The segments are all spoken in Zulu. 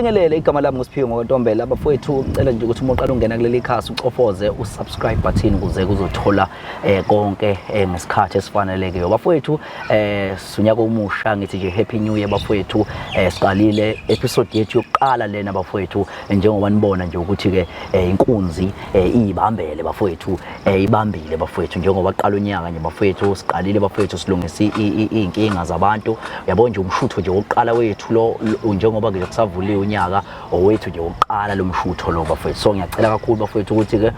Nginibingelele, igama lami nguSiphiwe ngoNtombela. Bafowethu, ngicela nje ukuthi uma uqala ungena kuleli khasi ucofoze usubscribe button ukuze kuzothola konke ngesikhathi esifanelekiyo. Bafowethu, sunyaka omusha, ngithi nje happy new year bafowethu. Siqalile episode yethu yokuqala lena bafowethu, njengoba nibona nje ukuthi ke inkunzi iyibambele bafowethu, ibambile bafowethu njengoba qala unyaka nje bafowethu. Siqalile bafowethu, silungisa iy'nkinga zabantu, yabo nje. Umshutho nje wokuqala wethu lo, njengoba ke kusavuliwe unyaka, owethu nje wokuqala lo mshutho lo bafowethu. So ngiyacela kakhulu bafowethu ukuthi ke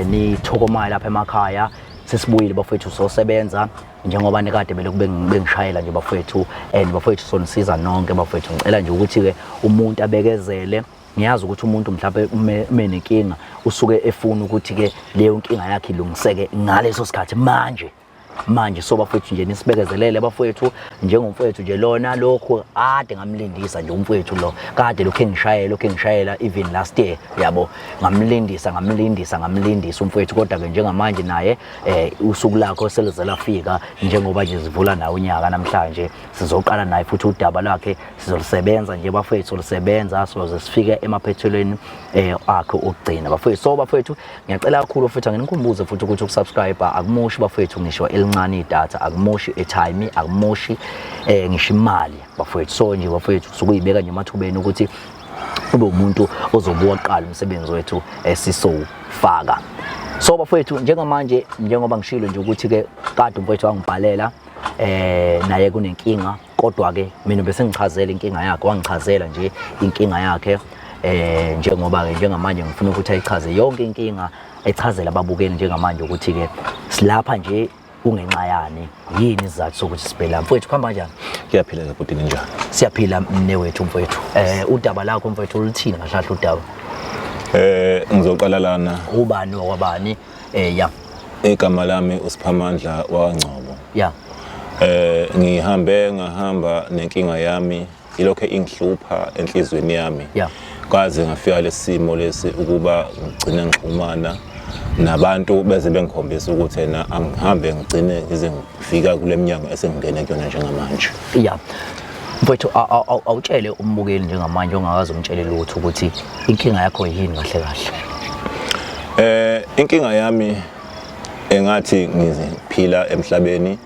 nithokomayo lapha emakhaya. Sesibuyile bafowethu, sosebenza njengoba nikade belokhu bengishayela nje bafowethu, and bafowethu sonisiza nonke bafowethu. Ngicela nje ukuthi-ke umuntu abekezele. Ngiyazi ukuthi umuntu mhlawumbe ume nenkinga, usuke efuna ukuthi-ke leyo nkinga yakhe ilungiseke ngaleso sikhathi manje manje. So bafowethu nje nisibekezelele bafowethu, njengomfowethu nje lona lokhu ade ngamlindisa nje umfowethu lo, kade lokhu engishayela, lokhu engishayela even last year, yabo. Ngamlindisa, ngamlindisa, ngamlindisa umfowethu, kodwa-ke njengamanje naye usuku lakho selize lafika, njengoba nje sivula nawe unyaka namhlanje. Sizoqala naye futhi udaba lwakhe, sizolusebenza nje bafowethu, solusebenza soze sifike emaphethelweni akhe okugcina bafowethu. So bafowethu, ngiyacela kakhulu futhi anginikhumbuze futhi ukuthi ukusubscribe akumoshi bafowethu ngisho elincane idatha, akumoshi airtime, akumoshi ngisho imali bafowethu. So nje bafowethu, sukuyibeka nje emathubeni ukuthi ube umuntu ozobuka kuqala umsebenzi wethu esisowufaka. So bafowethu, njengamanje, njengoba ngishilo nje ukuthi ke kade umfowethu wangibhalela, naye kunenkinga, kodwa ke mina bese ngichazela inkinga yakhe, wangichazela nje inkinga yakhe. Njengoba ke njengamanje ngifuna ukuthi ayichaze yonke inkinga, echazela ababukeli njengamanje ukuthi ke silapha nje kungenxa yani, yini isizathu sokuthi sibe la. Mfowethu, kuhamba kanjani? Kuyaphila bhuti, ninjani? Siyaphila mne wethu mfowethu. Udaba lakho mfowethu oluthini kahle kahle udaba? Ngizoqala lana. Ubani wakwabani? Ya. Igama lami uSiphamandla wakwaNgcobo. Ngihambe ngahamba nenkinga yami, ilokho ingihlupha enhlizweni yami. Kwaze ngafika lesimo lesi ukuba ngigcine ngixhumana nabantu beze bengikhombisa ukuthi ena angihambe ngigcine ngize ngifika kule minyango esengingene kuyona njengamanje. Ya. Mfowethu, awutshele umbukeli njengamanje ongakaze umtshele lutho ukuthi inkinga yakho yini kahle kahle. Inkinga yami engathi ngiphila emhlabeni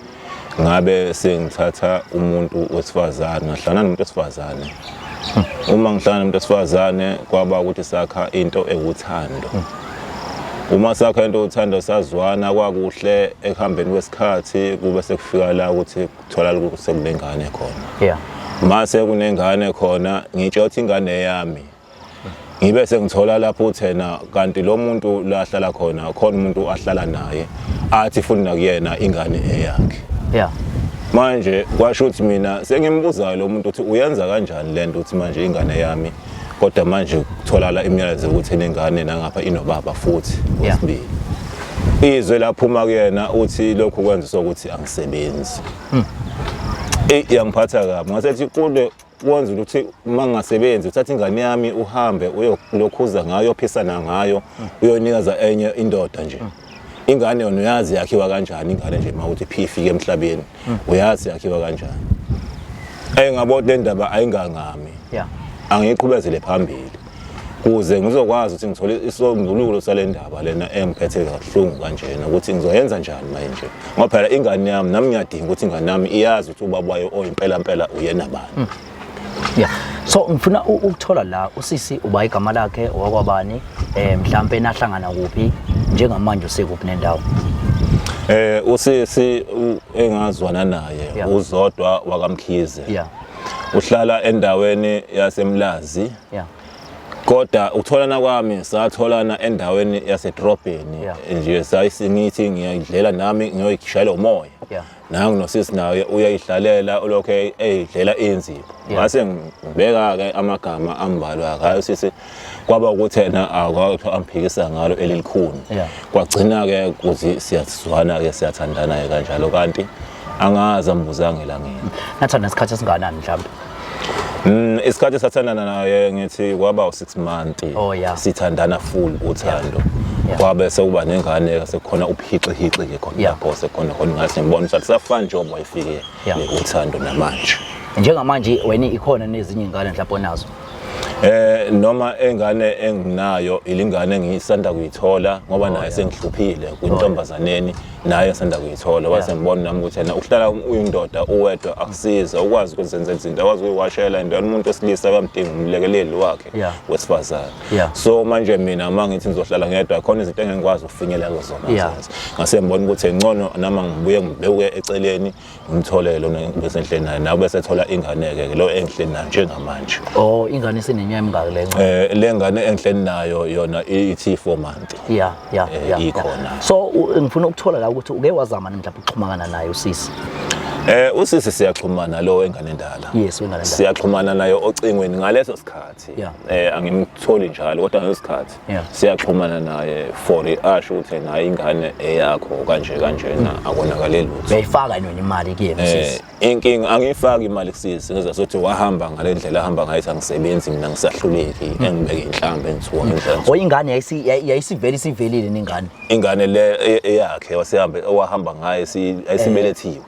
ngabe sengithatha umuntu wesifazane, ngahlangana nomuntu wesifazane. Uma ngihlangana nomuntu wesifazane kwaba ukuthi sakha into ewuthando. Uma sakha into ewuthando, sazwana kwakuhle, ekuhambeni kwesikhathi kube sekufika la ukuthi kutholakala ukuthi sekunengane khona. Mase kunengane khona, ngitsho ukuthi ingane yami, ngibe sengithola lapho uthena kanti lo muntu la ahlala khona, khona umuntu ahlala naye athi futhi nakuyena ingane eyakhe. Manje kwasho ukuthi mina sengimbuzayo lo muntu ukuthi uyenza kanjani lento ukuthi manje ingane yami, kodwa manje kutholakala imiyalezo ukuthi inengane nangapha inobaba futhi wesibili. Izwe laphuma kuyena uthi lokhu kwenza sokuthi angisebenzi. Yangiphatha kabi, ngasethi kule kwenza ukuthi uma ngingasebenzi uthatha ingane yami uhambe uyolokhuza ngayo, uyophisana ngayo, uyonikeza enye indoda nje. Ingane yona uyazi yakhiwa kanjani ingane nje, uma uthi phi ifike emhlabeni uyazi yakhiwa kanjani. Ngabona le ndaba ayingangami. Angiyiqhubezele phambili kuze ngizokwazi ukuthi ngithole isombululo sale ndaba lena engiphethe kabuhlungu kanjena, ukuthi ngizoyenza njani manje, ngoba phela ingane yami nami ngiyadinga ukuthi ingane yami iyazi ukuthi ubaba wayo oyimpela mpela uyena bani. Yeah. So ngifuna ukuthola la usisi uba igama lakhe, owakwabani, mhlambe nahlangana kuphi, njengamanje usekuphi nendawo? Usisi engazwana naye uZodwa wakaMkhize. Uhlala endaweni yaseMlazi. Kodwa ukutholana kwami, satholana endaweni yasedrobheni nje, sayisingithi ngiyayidlela nami ngiyoyishayela umoya. Nangu nosisi naye uyayihlalela, ulokhu eyidlela inzipho. Ngase ngibeka ke amagama ambalwa ngayo sisi, kwaba ukuthi yena akwakho amphikisa ngalo elilikhuni. Kwagcina ke ukuthi siyazwana ke, siyathandana ke kanjalo, kanti angazi ambuzanga elangeni. Nathanda isikhathi esingakanani mhlawumbe? Isikhathi sathandana naye ngithi kwaba u6 months. Sithandana full uthando. Kwabe sekuba nengane, sekukhona uphixi hixi ke khona lapho, sekukhona khona ngathi ngibona ukuthi akusafani njengoba wayefike uthando namanje. Njengamanje wena ikhona nezinye ingane mhlawumbe onazo? Noma engane enginayo ilingane engiyisanda kuyithola ngoba naye sengihluphile kwintombazaneni naye esanda kuyithola wase ngibona nami ukuthi yena ukuhlala uyindoda uwedwa akusiza ukwazi ukuzenzela izinto akwazi ukuyiwashela into umuntu wesilisa uyamdinga umlekeleli wakhe wesifazane. So manje mina uma ngithi ngizohlala ngedwa khona izinto engingikwazi ukufinyelela kuzona zenze ngase ngibona ukuthi ngcono noma ngibuye ngibeke eceleni ngimthole lona bese ngihleli naye nawe bese ethola ingane-ke ke lo engihleli nayo njengamanje. Oh, ingane isineminyaka emingaki le ncane? Le ngane engihleli nayo yona ithi 4 month. Yeah. Ikhona. So ngifuna ukuthola la ukuthi uke wazama mhlawumbe ukuxhumana naye usisi? Usisi siyaxhumana lo wengane endala. Yes, wengane endala. Siyaxhumana nayo ocingweni ngaleso sikhathi. Angimtholi njalo kodwa ngaleso sikhathi siyaxhumana naye for asho ukuthi naye ingane eyakho kanje kanjena akonakale lutho. Uyayifaka yini wena imali kuyena usisi? Inkinga angiyifaki imali kusisi ngizwa sokuthi wahamba ngale ndlela ahamba ngayo angisebenzi mina ngisahluleki engibeke inhlamba engithuka ngendlela. O ingane yayisivele isivelile ningane. Ingane le eyakhe wasehambe owahamba ngayo ayisibelethiwe.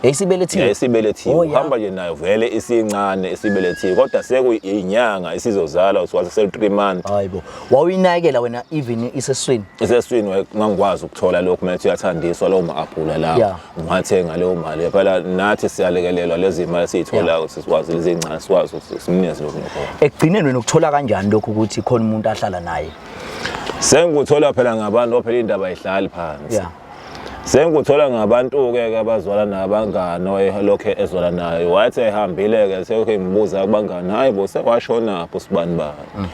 Yayisibelethiwe. Yayisibelethiwe. Uhamba nje nayo vele isincane isibelethiwe kodwa sekuyinyanga isizozala usiwazi sel 3 months. Hayibo. Wawuyinakekela wena even iseswini. Iseswini ngangikwazi ukuthola lokho manje uyathandiswa lawo ma-aphula lawo. Ngiwathenga leyo mali phela nathi siyalekelelwa lezi mali esiyitholayo ukuthi sikwazi lezi ncane sikwazi ukuthi simnikeze lokhu nokho. Ekugcineni wena ukuthola kanjani lokhu ukuthi khona umuntu ahlala naye? Sengikuthola phela ngabantu phela indaba ayihlali phansi. Sengikuthola ngabantu-ke ke abazwala nabangani owayelokhu ezwala naye wathi ehambile-ke sekhe ngibuza kubangani hayi bo sekwashonaphi usibani bani.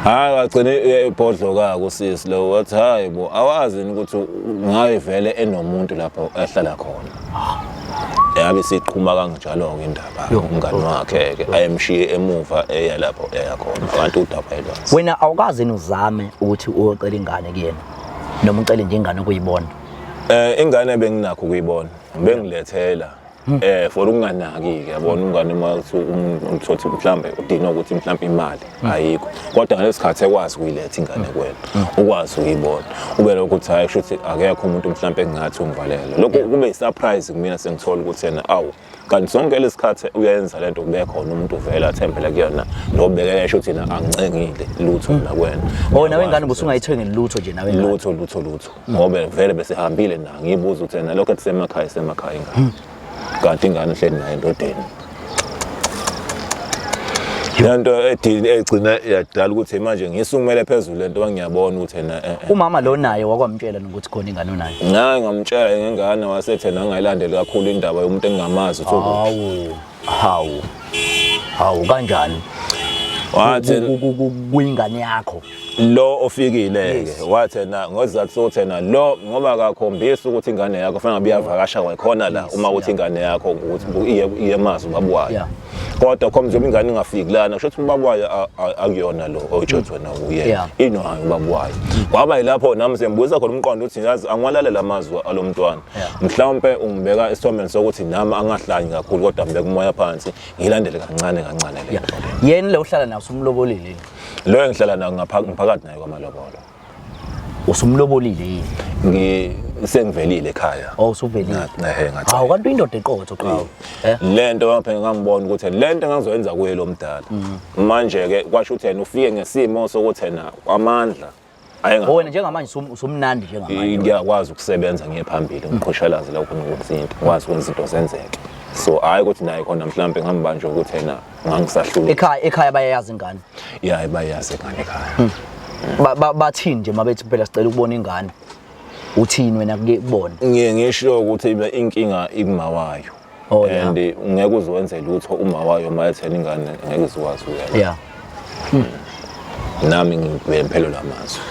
Hayi wagcina ebhodloka-ke usisi lo wathi hayi bo awazi yini ukuthi ngaye vele enomuntu lapho ehlala khona. Yabe isiqhuma kanjalo-ke indaba umngani wakhe-ke ayemshiye emuva eya lapho eya khona kanti udaba ayilwazi. Wena awukaze uzame ukuthi uyocela ingane kuyena noma ucele nje ingane ukuyibona? Ingane benginakho ukuyibona bengilethela for ukunganaki ke yabona umngane uma uthi umuntu mhlambe udinga ukuthi mhlambe imali ayikho kodwa ngalesikhathi ekwazi ukuyiletha ingane kuwena ukwazi ukuyibona ube lokho uthi hayi kusho ukuthi akekho umuntu mhlambe engathi ungivalele lokho kube yisurprise kumina sengithola ukuthi yena awu kanti sonke lesikhathi uyenza lento kube khona umuntu uvela athembele kuyona nobekele esho ukuthi yena angincengile lutho mina kuwena. Oh nawe ingane ubusungayithengeli lutho nje nawe ingane. Lutho lutho lutho ngoba vele besihambile na ngibuza ukuthi yena lokho ethi semakhaya semakhaya ingane kanti ingane ihleli naye endodeni. Lento egcina yadala ukuthi manje ngisukumele phezulu lento ngiyabona ukuthi yena Umama lo naye wakwamtshela nokuthi khona ingane onayo. Ngaye ngamtshela ngengane wasethe nangayilandeli kakhulu indaba yomuntu engingamazi ukuthi ukuphi. Hawu hawu hawu kanjani? Wathi Kuyingane yakho. Lo ofikile ke wathi na ngozathu sokuthi na lo ngoba akakhombisi ukuthi ingane yakho fanele ngabe iyavakasha kwakhona la uma ukuthi ingane yakho ukuthi iye emazi ubaba wayo. Kodwa khona njengoba ingane ingafiki lana kusho ukuthi ubaba wayo akuyona lo oyitshothi wena uye inohayi ubaba wayo. Kwaba yilapho nami sengibuyisa khona umqondo ukuthi yazi angiwalalela amazwi alomntwana. Mhlawumbe ungibeka esithombeni sokuthi nami angahlanyi kakhulu kodwa ngibeka umoya phansi ngilandele kancane kancane le nto le. Yena lo uhlala naye usumlobolile yini? Lo engihlala naye ngiphakathi naye kwamalobolo. Usumlobolile yini? Ngisengivelile ekhaya. Oh usuvelile. Ngathi. Hawu kanti uyindoda eqotho qhawe. Lento ngapha ngangibona ukuthi lento engangizoyenza kuye lo mdala. Manje ke kwasho ukuthi yena ufike ngesimo sokuthi yena amandla Wena njengamanje usumnandi njengamanje. Ngiyakwazi ukusebenza ngiye phambili ngiqhoshalaze la khona ukwenza into, ngikwazi ukwenza izinto zenzeke. So hayi ukuthi naye khona mhlambe ngambanja ukuthi yena ngangisahluleka. Ekhaya bayayazi ingane. Yeah bayazi ingane ekhaya. Bathini nje mabethi phela sicela ukubona ingane? Uthini wena kubona? Ngiye ngisho ukuthi inkinga ikuma wayo. And ngeke uzowenze lutho uma wayo mayethena ingane ngeke izokwazi ukuya. Nami ngiphelelwa lamazwi.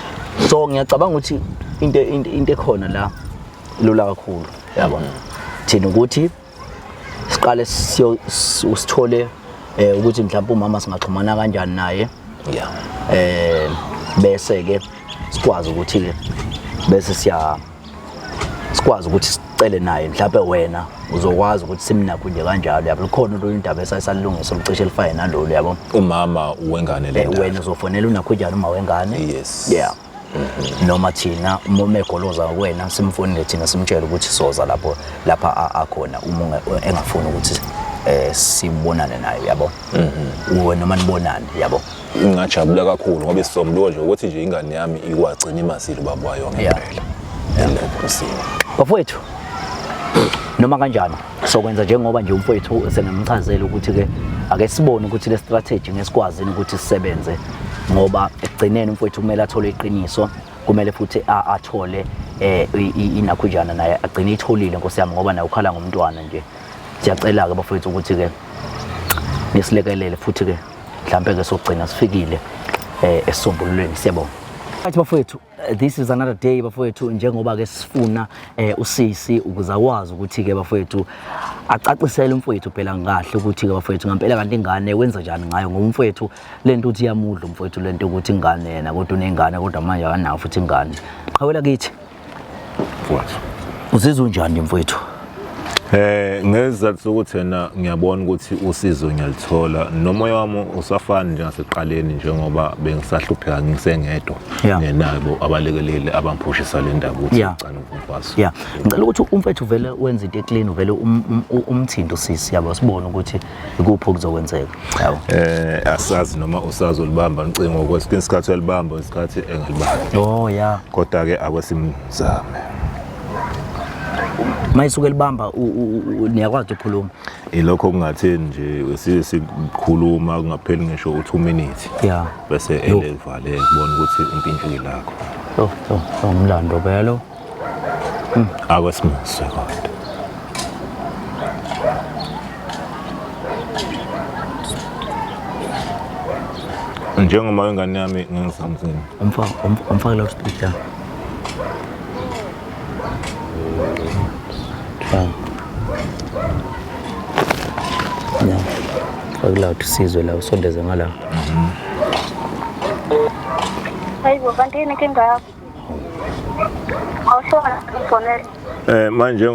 So ngiyacabanga ukuthi into ekhona la lula kakhulu yabona. Thina ukuthi siqale usithole ukuthi mhlawumbe umama singaxhumana kanjani naye. Bese ke sikwazi ukuthi ke bese siya sikwazi ukuthi sicele naye mhlawumbe wena uzokwazi ukuthi simnakho nje kanjalo yabo likhona olunye udaba esayisalungisa olucishe elifane nalolu yabo. Umama wengane le. Wena uzofonela unakho njani uma wengane? Yes. Yeah. Noma thina uma egoloza kuwena simfonele thina simtshele ukuthi soza lapho lapha akhona uma engafuni ukuthi sibonane naye yabo. Uwe noma nibonane yabo. Ngingajabula kakhulu ngoba isisombuluko nje ukuthi nje ingane yami ikwagcina imazile ubaba wayo ngempela. Yilokho simo. Bafowethu noma kanjani sokwenza njengoba nje umfowethu sengamchazela ukuthi ke ake sibone ukuthi le strategy ngesikwazini ukuthi sisebenze ngoba ekugcineni umfowethu kumele athole iqiniso kumele futhi athole eh inakhujana naye agcine itholile nkosi yami ngoba naye ukhala ngomntwana nje. Siyacela ke bafowethu ukuthi ke nisilekelele futhi ke mhlambe ke sogcina sifikile eh esisombululweni. Siyabonga. Right bafowethu, this is another day bafowethu, njengoba ke sifuna usisi ukuze akwazi ukuthi ke bafowethu acacisele umfowethu phela ngahle ukuthi ke bafowethu ngempela kanti ingane wenza njani ngayo, ngoba umfowethu lento uthi iyamudla umfowethu lento ukuthi ingane yena kodwa unengane kodwa manje akanayo futhi ingane. Qhawela kithi. Mfowethu. Uzizwa unjani mfowethu? Ngezizathu sokuthi yena ngiyabona ukuthi usizo ngiyalithola nomoya wami usafani njengasekuqaleni njengoba bengisahlupheka ngisengedwa ngenabo abalekeleli abangiphushisa le ndaba ukuthi ngicane umfazi. Yeah. Ngicela ukuthi umfethu vele wenze into eclean uvele umthinto sisi yabo sibone ukuthi ikuphi okuzokwenzeka. Yabo. Asazi noma usazolibamba ucingo kwesinye isikhathi uyalibamba isikhathi engalibambi. Oh yeah. Kodwa ke akwesimzame. Mayisuke libamba niyakwazi ukukhuluma. Ilokho kungatheni nje siye sikhuluma kungapheli ngisho u2 minutes. Yeah. Bese elevale kubona ukuthi umpintshile lakho. Oh, oh, umlando phela. Akwesimuzwe kodwa. Njengoba ingane yami ngingisamsini. Umfaka loudspeaker. Ya. Faka loud sizwe la usondeze ngala. Hayibo kanti yini inkinga yakho? Awushona ngifonele. Manje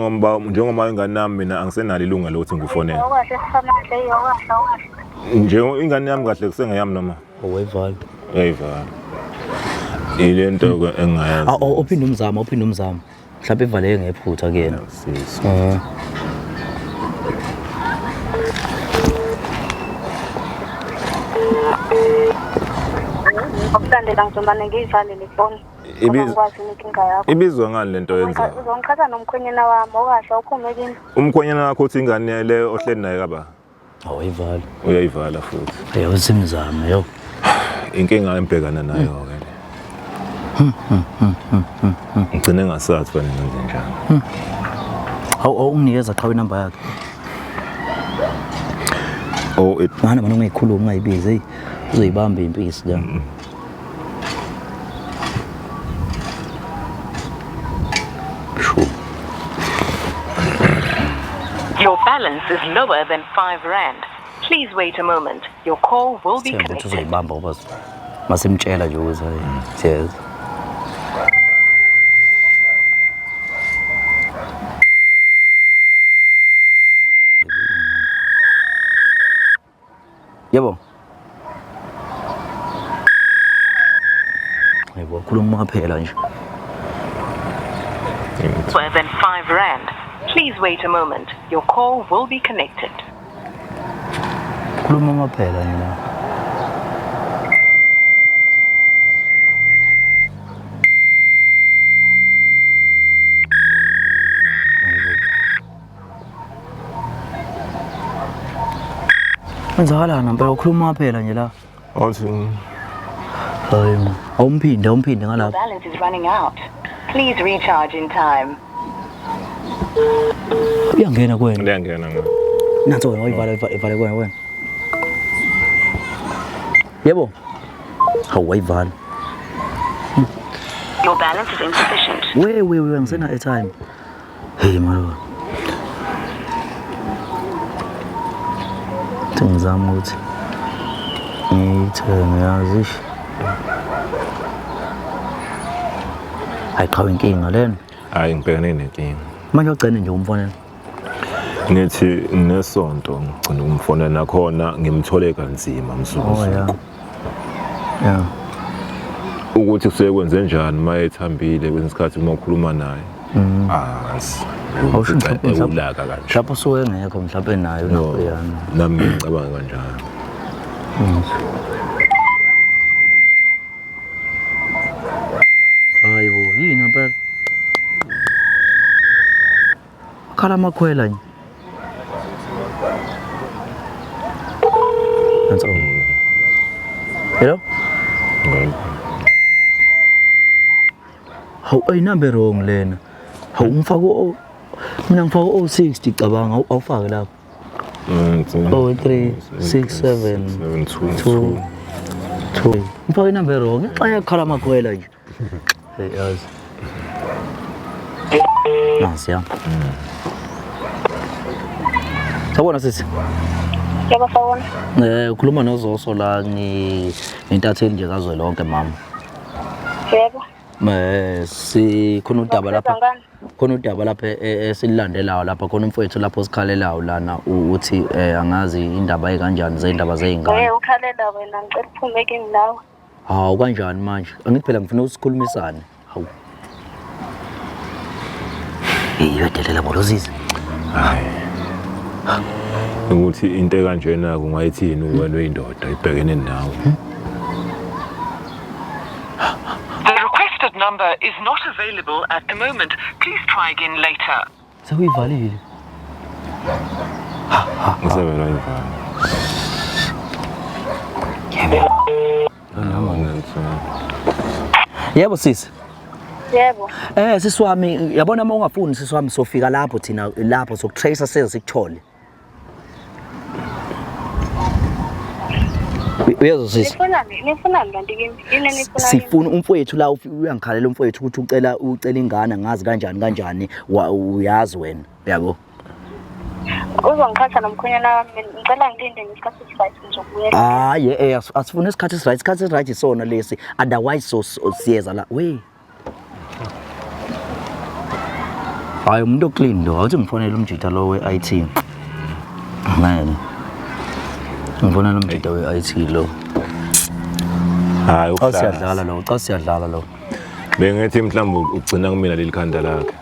njengoba ingane yami mina angisenalo ilungelo lokuthi ngikufonele. Awukahle sifanahle awukahle awukahle. Nje ingane yami kahle kusengeyami noma? Owayivala. Uyayivala. Ile nto ke engayazi. Uphinde umzamo, uphinde umzamo. Mhlawumbe ivaleke ngephutha kuyena. Sisi. Okulandela ngizomane ngiyivalele ifoni. Ngikwazi inkinga yakho. Ibizwa ngani lento yenzayo? Uzongiqhatha nomkhwenyana wami okahle uphume kimi. Umkhwenyana wakho uthi ingane le ohleli naye kaba? Awayivala. Uyayivala futhi. Yebo simzame yo. Inkinga embhekana nayo ke le. Ngigcine ngasathi fanele ngenze njani. Awu unginikeza qhawe inamba yakhe. Oh it Mana mana ungayikhuluma ungayibizi hey. Uzoyibamba impisi la. Sure. Your balance is lower than 5 rand. Please wait a moment. Your call will be Sithembe ukuthi connected. uzoyibamba ngoba masimtshela nje ukuthi hayi siyeza. Yebo. Yebo, khuluma phela nje. Lower than 5 rand. Please wait a moment. Your call will be connected. Khuluma phela nje la. Kwenzakalani ngempela ukhuluma phela nje la. Awuthi Hayi, awumphinde awumphinde ngalapha. Balance is running out. Please recharge in time. Uyangena kuwena. Liyangena ngapha. Nanso wena wayivala ivale kuwena wena. Yebo. Hawu wayivala. Your balance is insufficient. We we we ngisena airtime. Hey malo. Ngizama ukuthi ngiyithenge yazi. Hayi qhawe inkinga lena. Hayi ngibhekene nenkinga. Manje ugcine nje umfonela. Ngithi nesonto ngigcina ukumfonela nakhona ngimthole kanzima Oh yeah. msuku. Yeah. Ukuthi kusuke kwenze njani uma ethambile kwesinye isikhathi uma ukhuluma naye. Angazi. Awusho mhlawumbe Ulaka kanje. mhlawumbe usuke engekho mhlawumbe nayo No, nakuyana. nami ngicabanga kanjalo. Khala amakhwela nje. Nanso. Hello? Hawu ayinumber wrong lena. Hawu ngifake o mina ngifake o60 cabanga awufake lapho. 03 6 7 2 2. Ngifake inumber wrong. Xa yakhala amakhwela nje. Hey yazi. Nansi ya. Sawubona sisi. Yebo sawubona. Ukhuluma noZoso la ngintatheli nje kazwelonke mama. Yebo. Si khona udaba lapha. Khona udaba lapha esililandelayo lapha khona umfowethu lapho osikhalelayo lana uthi angazi indaba ekanjani zendaba zey'ngane. Ukhalela wena ngicela uphume kimi nawe. Hawu kanjani manje? Angithi phela ngifuna ukusikhulumisana. Hawu. Hey uyadelela bolozizi. Hayi. Ukuthi into ekanjena kungayithini wena uyindoda ibhekene nawe. The requested number is not available at the moment. Please try again later. Sekuyivalile. Ngisebenzela ivala. Yebo. Yebo sisi. Yebo. Sisi wami, yabona uma ungafuni sisi wami sofika lapho thina lapho sokutracer size sikuthole. Uyezwa sisi? Nifunani? Nifunani kanti kimi? Yini enifunayo? Sifuna umfowethu la uyangikhalela umfowethu ukuthi ucela ingane ngazi kanjani kanjani uyazi wena yabo. Uzongikhatha nomkhwenyana wami ngicela ngilinde ngesikhathi esiright ngizobuyela. Hayi asifune isikhathi esiright, isikhathi esiright isona lesi otherwise so siyeza la. We. Hayi umuntu oclean lo, awuthi ngifonele umjita lo we-IT. Ngeke. Ngifonele umjita we-IT lo. Hayi Xa siyadlala lo, xa siyadlala lo. Bengithi mhlawumbe ugcina kumina leli khanda lakhe.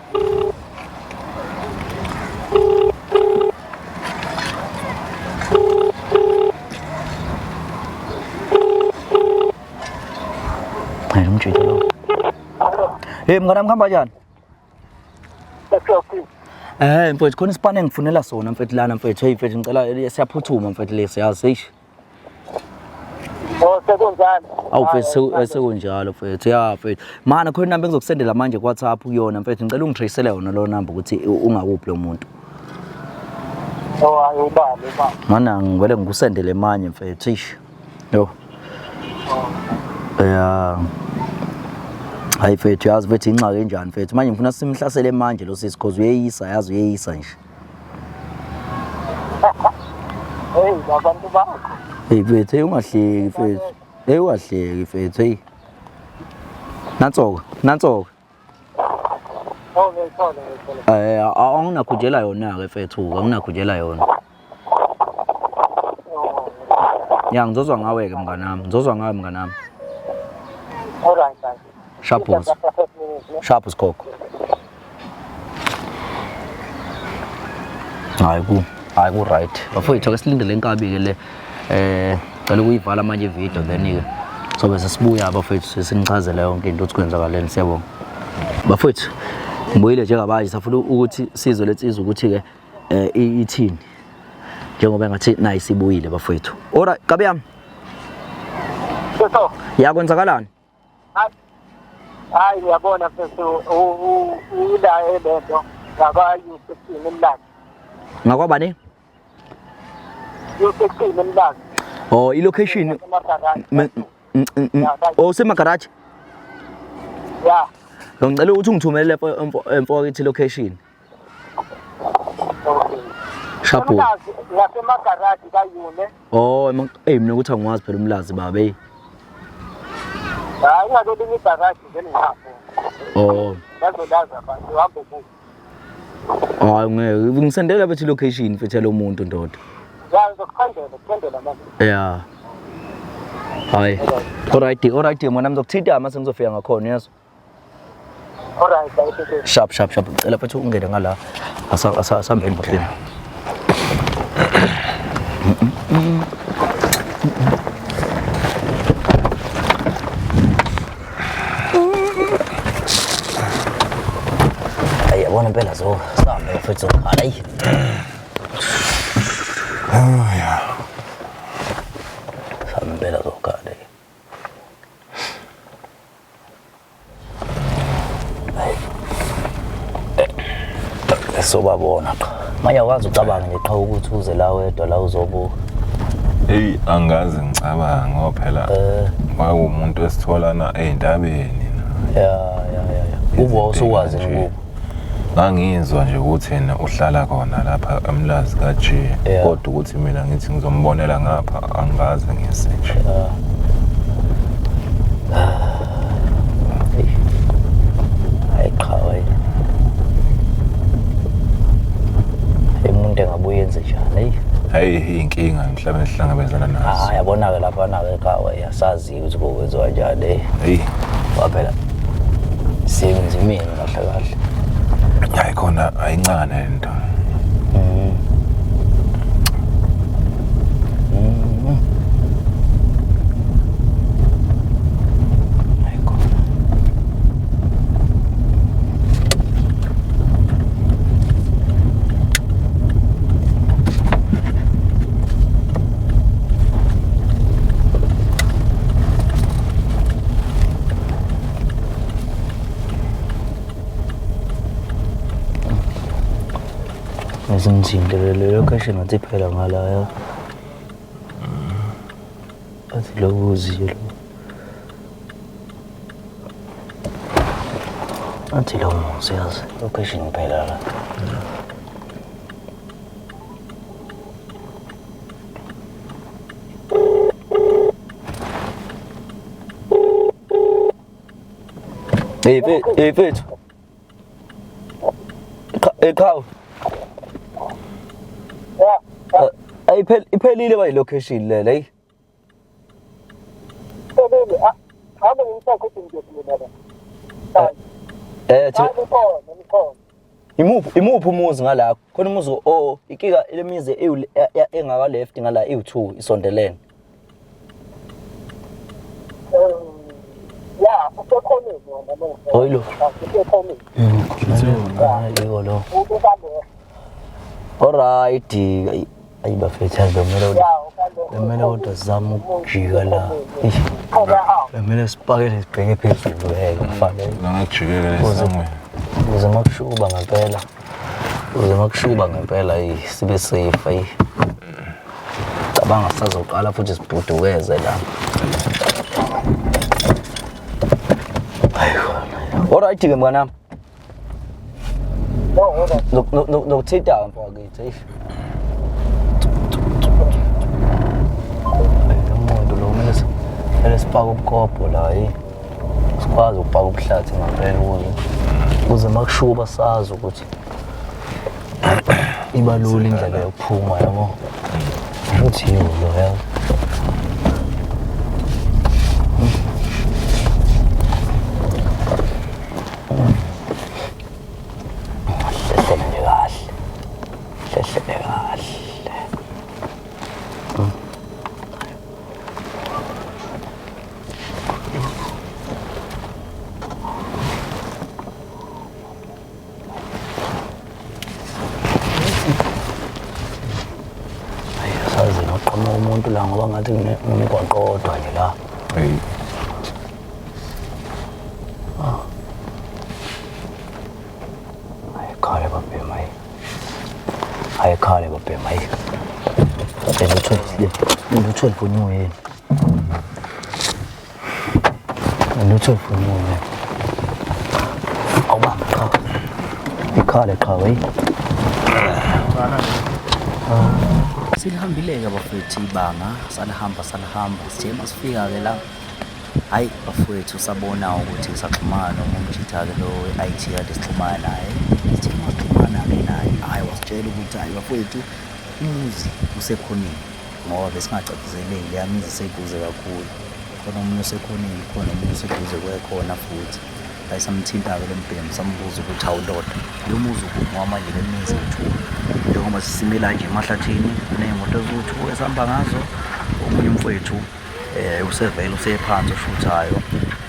Hayi umjita lo. Hey mngani wami kuhamba kanjani? Mfethu khona isipane engifunela sona mfethu lana mfethu. Hey mfethu ngicela siyaphuthuma mfethu lesi yazi eish. Oh sekunjalo. Awu mfethu sekunjalo mfethu. Ya mfethu. Mana khona inamba engizokusendela manje ku WhatsApp kuyona mfethu ngicela ungitraceele yona lo number ukuthi ungakuphi lo muntu. Oh hayi ubani ubani. Mana ngivele ngikusendele manje mfethu eish. Yo. Ya. Hayi mfethu yazi mfethu ingxaki enjani mfethu. Manje ngifuna simhlasele manje lo sisi cause uyeyisa yazi uyeyisa nje. Hey abantu bakho. Hey mfethu hey ungahleki mfethu. Hey ungahleki mfethu hey. Nansoka, nansoka. Oh ngiyayithola ngiyayithola. Awunakhujela yona ke mfethu, awunakhujela yona. Ya ngizozwa ngawe ke mnganami, ngizozwa ngawe mnganami. All right. Sharp boss. Sharp sikhokho. Hayi ku, hayi ku right. Bafowethu ake silindele inkabi ke le. Cela ukuyivala manje ivideo then ke sobe sesibuya bafowethu sinichazele yonke into ukuthi kwenzakaleni siyabonga. Bafowethu ngibuyile njengabaje safuna ukuthi sizwe lensizwa ukuthi ke ithini. Njengoba ngathi nayi sibuyile bafowethu. Alright, kabi yami. So, Ya kwenzakalani? Hayi uyabona mfethu ula elento ngakwa U16 emlazi. Ngakwabani? U16 emlazi. Oh, i-location oh semagaraji. Ya. Ngicela ukuthi ungithumelele mfowethu location. Okay. Sharp. Ngasemagaraji kaYune. Oh, hey mina ukuthi angiwazi phela umlazi baba hey. Hayi ngakelinye igaraji nje ngapho. Oh. Bazolaza abantu uhambe kubo. Hayi ngeke ngisendela bethi location mfethu lo muntu ndoda. Ya ngizokuthandela manje. Yeah. Hayi. Alright, alright mwana ngizokuthinta mase ngizofika ngakhona yezwa. Alright, thank you. Sharp sharp sharp. Cela mfethu ungene ngala. Asambeni bafethu. Sibona impela zo. Sihambe mfethu zokhala ayi. Oh yeah. Sihambe impela zokhala. Sobabona qha. Manje awukazi ucabange nje qha ukuthi uze la wedwa la uzobuka. Eyi angaze ngicabanga ngoba phela kwakuwumuntu esitholana ey'ntabeni. Ya ya ya ya. Kubo wawusukwazi Nje. kubo. Ngangizwa nje ukuthi yena uhlala khona lapha eMlazi ka-G Yeah. kodwa ukuthi mina ngithi ngizombonela ngapha angikaze ngise nje. Hayi qha wena. Umuntu engabuye enze njani? Eyi. Hayi iy'nkinga emhlabeni esihlangabezana nazo. Ah yabona-ke laphana-ke qha wena asazi ukuthi kokwenziwa njani. Eyi. Eyi Ngoba phela siyenzimeni kahle kahle. hayi khona ayincane lento. Hayi khona. Ngizimthinte le location ngathi iphela ngala ya. Athi lo buzi lo. Athi lo muzi yazi location iphela la. Hey, hey mfethu. Hey qhawe. Ya. Ayiphel iphelile bayi location le le. Iphelile. Ame ngimthathe ukuthi ngiyophi la. Eh Ngikhona, ngikhona. imuphi imuphi umuzi ngala? Khona umuzi o inkinga lemizi engaka left ngala ewu2 isondelene. Ya, usekhoneni wona lo. Hayi lo. Usekhoneni. Yiko lo. Ubambe. Alright. Ayi bafethu bekumele Ya, ubambe. bekumele kodwa sizame ukujika la. Eish, Khona awu. Bekumele sipakele sibheke phezulu ngeke kufanele. Ngangajikele lesangweni. Ukuze makushuba ngempela. Ukuze makushuba ngempela ayi sibe safe ayi. Cabanga sisazoqala futhi sibhudukeze la. Hayi khona. Alright ke mnganami. No, hold on. Nokuthinta mfowethu eish. Umuntu lo kumele kumele sifake ubukobho la hey. Sikwazi ukupaka ubuhlathi ngempela ukuze makushuba sazi ukuthi iba lula indlela yokuphuma yabo. Futhi yiwo lo yazi. Hlehlele nje kahle. Hlehlele kahle. Hayi asazi noqhamuka umuntu la ngoba ngathi kunemigwaqo odwa nje la. Eyi. Ayikhale babhema hayi. Ayikhale babhema hayi. Lelo 12 lelo 12 for new year. Lelo 12 for new year. Awubambe qha. Ikhale qha wey. Silihambile-ke bafethu ibanga, salihamba salihamba. Sithe masifika-ke la, hhayi bafowethu sabona ukuthi saxhumana noma umjitha-ke lo we-I_T kade sixhumana naye. Sithe masixhumana-ke naye, hhayi wasitshela ukuthi hhayi bafowethu umuzi usekhoneni ngoba besingacaciseleki leya mizi iseduze kakhulu. Khona omunye usekhoneni, khona omunye useduze kwekhona futhi. Hhayi samthinta-ke lo mbhemu sambuza ukuthi hawu ndoda, lo muzi ukuphi ngoba manje le mizi ewu-two. Njengoba sisimela nje emahlathini kuney'moto eziwu-two esihamba ngazo. Omunye umfowethu Usevele usephansi oshuthayo,